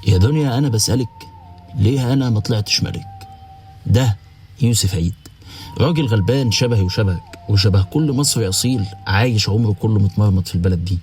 يا دنيا أنا بسألك ليه أنا ما طلعتش ملك؟ ده يوسف عيد، راجل غلبان شبهي وشبهك وشبه كل مصري أصيل عايش عمره كله متمرمط في البلد دي.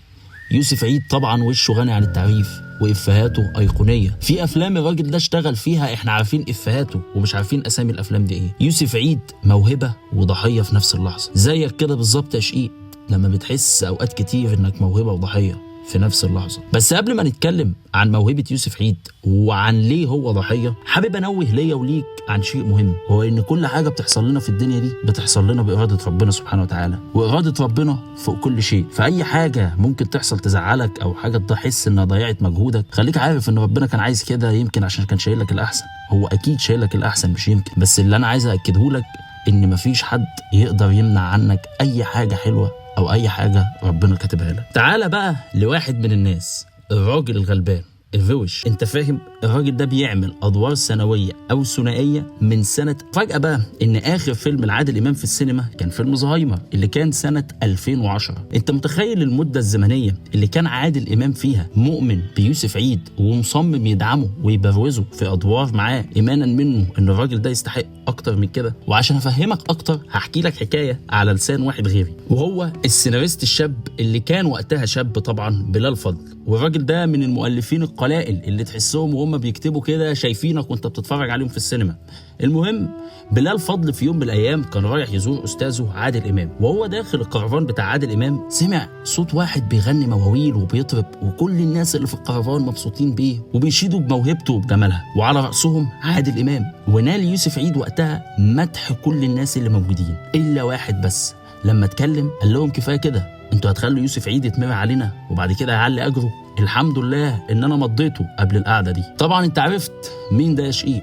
يوسف عيد طبعا وشه غني عن التعريف وإفهاته أيقونية. في أفلام الراجل ده اشتغل فيها احنا عارفين إفهاته ومش عارفين أسامي الأفلام دي إيه. يوسف عيد موهبة وضحية في نفس اللحظة، زيك كده بالظبط يا شقيق لما بتحس أوقات كتير إنك موهبة وضحية في نفس اللحظة. بس قبل ما نتكلم عن موهبة يوسف عيد وعن ليه هو ضحية، حابب أنوه ليا وليك عن شيء مهم، وهو إن كل حاجة بتحصل لنا في الدنيا دي بتحصل لنا بإرادة ربنا سبحانه وتعالى، وإرادة ربنا فوق كل شيء. فأي حاجة ممكن تحصل تزعلك أو حاجة تحس إنها ضيعت مجهودك، خليك عارف إن ربنا كان عايز كده، يمكن عشان كان شايل لك الأحسن. هو أكيد شايل لك الأحسن، مش يمكن. بس اللي أنا عايز أأكده لك إن مفيش حد يقدر يمنع عنك أي حاجة حلوة أو أي حاجة ربنا كاتبها لك. تعالى بقى لواحد من الناس، الراجل الغلبان الروش، انت فاهم؟ الراجل ده بيعمل ادوار ثانوية او ثنائية من سنة. فجاة بقى ان اخر فيلم لعادل امام في السينما كان فيلم زهايمر اللي كان سنة 2010. انت متخيل المدة الزمنية اللي كان عادل امام فيها مؤمن بيوسف عيد ومصمم يدعمه ويبروزه في ادوار معاه، ايمانا منه ان الراجل ده يستحق اكتر من كده؟ وعشان افهمك اكتر هحكي لك حكاية على لسان واحد غيري، وهو السيناريست الشاب اللي كان وقتها شاب طبعا، بلال فضل. والراجل ده من المؤلفين القلائل اللي تحسهم وهم بيكتبوا كده شايفينك وانت بتتفرج عليهم في السينما. المهم بلال فضل في يوم من الايام كان رايح يزور استاذه عادل امام، وهو داخل الكرفان بتاع عادل امام سمع صوت واحد بيغني مواويل وبيطرب، وكل الناس اللي في الكرفان مبسوطين بيه وبيشيدوا بموهبته وبجمالها، وعلى راسهم عادل امام. ونال يوسف عيد وقتها مدح كل الناس اللي موجودين الا واحد بس. لما اتكلم قال لهم كفاية كده، انتوا هتخلوا يوسف عيد يتمرع علينا وبعد كده هيعلي اجره. الحمد لله ان انا مضيته قبل القعدة دي. طبعا انت عرفت مين ده يا شقيق؟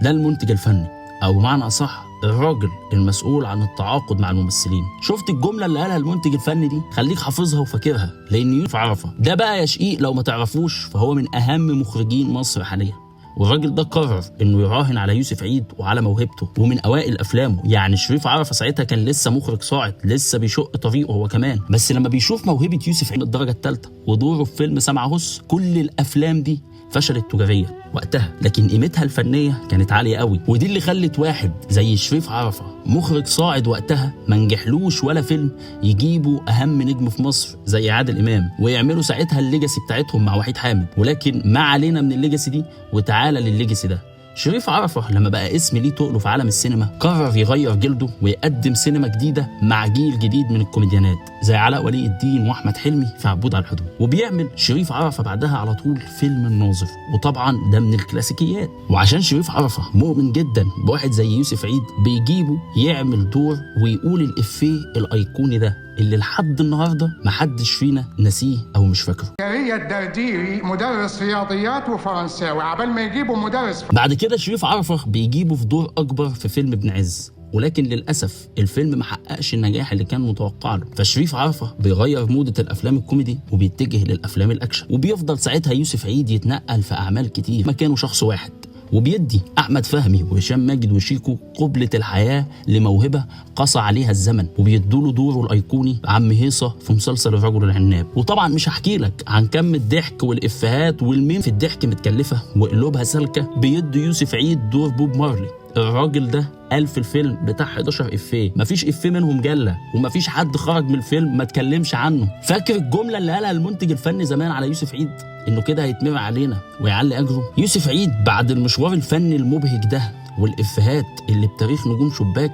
ده المنتج الفني، او بمعنى اصح الراجل المسؤول عن التعاقد مع الممثلين. شفت الجملة اللي قالها المنتج الفني دي؟ خليك حافظها وفاكرها، لان يوسف عرفه ده بقى يا شقيق لو ما تعرفوش فهو من اهم مخرجين مصر حاليا. والراجل ده قرر انه يراهن على يوسف عيد وعلى موهبته، ومن اوائل افلامه. يعني شريف عرفه ساعتها كان لسه مخرج صاعد، لسه بيشق طريقه هو كمان، بس لما بيشوف موهبة يوسف عيد الدرجة الثالثة ودوره في فيلم سمع هس، كل الافلام دي فشلت تجاريا وقتها، لكن قيمتها الفنية كانت عالية قوي. ودي اللي خلت واحد زي شريف عرفه مخرج صاعد وقتها ما نجحلوش ولا فيلم يجيبوا اهم نجم في مصر زي عادل امام، ويعملوا ساعتها ال legacy بتاعتهم مع وحيد حامد. ولكن ما علينا من ال legacy دي، وتعالى للل legacy ده. شريف عرفه لما بقى اسم ليه تقله في عالم السينما، قرر يغير جلده ويقدم سينما جديدة مع جيل جديد من الكوميديانات زي علاء ولي الدين واحمد حلمي في عبود على الحدود. وبيعمل شريف عرفه بعدها على طول فيلم الناظر، وطبعا ده من الكلاسيكيات. وعشان شريف عرفه مؤمن جدا بواحد زي يوسف عيد، بيجيبه يعمل دور ويقول الإفيه الأيقوني ده اللي لحد النهارده محدش فينا نسيه او مش فاكره. زكريا الدرديري مدرس رياضيات وفرنساوي، عبال ما يجيبوا مدرس. بعد كده شريف عرفه بيجيبه في دور اكبر في فيلم ابن عز، ولكن للاسف الفيلم ما حققش النجاح اللي كان متوقع له. فشريف عرفه بيغير موضة الافلام الكوميدي وبيتجه للافلام الاكشن، وبيفضل ساعتها يوسف عيد يتنقل في اعمال كتير مكانه شخص واحد، وبيدي احمد فهمي وهشام ماجد وشيكو قبلة الحياة لموهبة قصى عليها الزمن، وبيدوا له دوره الايقوني عم هيصة في مسلسل الرجل العناب. وطبعا مش هحكي لك عن كم الضحك والافيهات والميم في الضحك متكلفة وقلوبها سالكة. بيدوا يوسف عيد دور بوب مارلي. الراجل ده قال في الفيلم بتاع 11 افيه، مفيش افيه منهم جله، ومفيش حد خرج من الفيلم ما اتكلمش عنه. فاكر الجملة اللي قالها المنتج الفني زمان على يوسف عيد انه كده هيتمر علينا ويعلي اجره؟ يوسف عيد بعد المشوار الفني المبهج ده والافيهات اللي بتاريخ نجوم شباك،